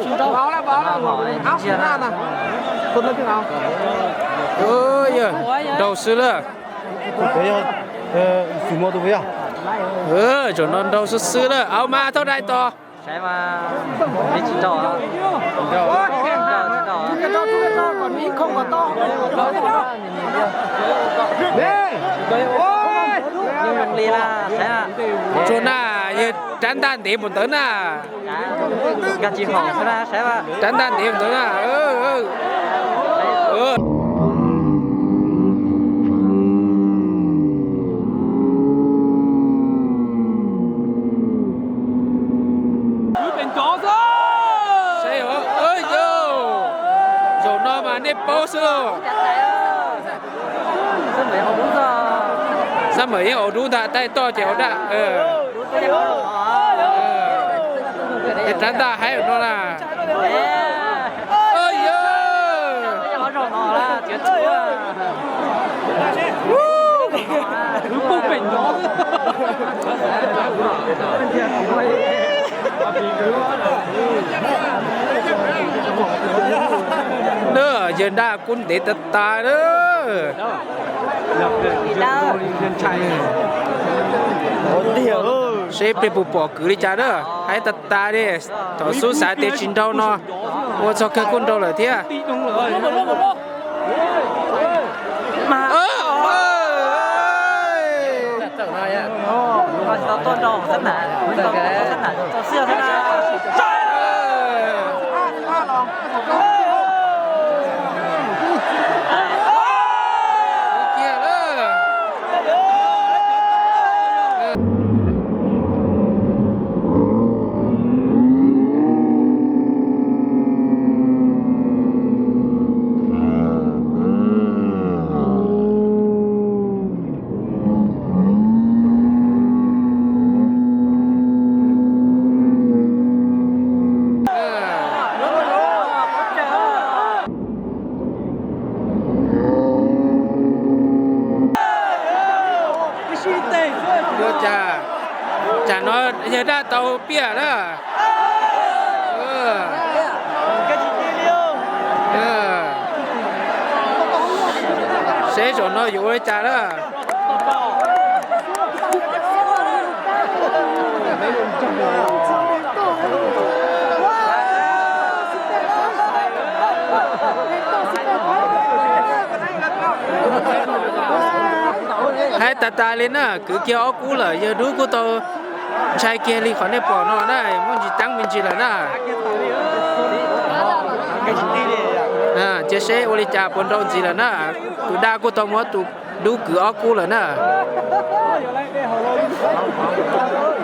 Yog nraug xwb lawm. Zaum no nraug xwb xwb lawm, au mas thaub dai tos. Tsuag na, yawg rab ntaj ntev mus ntawd na. Rab ntaj ntev mus ntawd na. Saib, zaum no mas nej paub xwb lauj. Xab Mawm yeej haus dub ntag, taij toj ces haus dab. Ces rab ntaj haib no na. Yawg dab kub ntev tas tas na. Seb peb puas pom kwv li cas na. Haib tas tas li. Thaum xub xav tias tsis nraug no, ua txog kawg kuj nraug lawm thiab. Ua cas, cas no yawg dab tau piaj na. Seb zaum no yuav ua li cas na. Haib tas tas li na, kwv kiag ob kub lawm, yawg dub kuj tau ntshai kiag li qhov nej pom no na, muaj ntsis ceeb me ntsis lawm na. Cia seb ua li cas puas nrau ntxiv lawm na. Tus dab kuj tau muab tus dub kwv ob kub lawm na.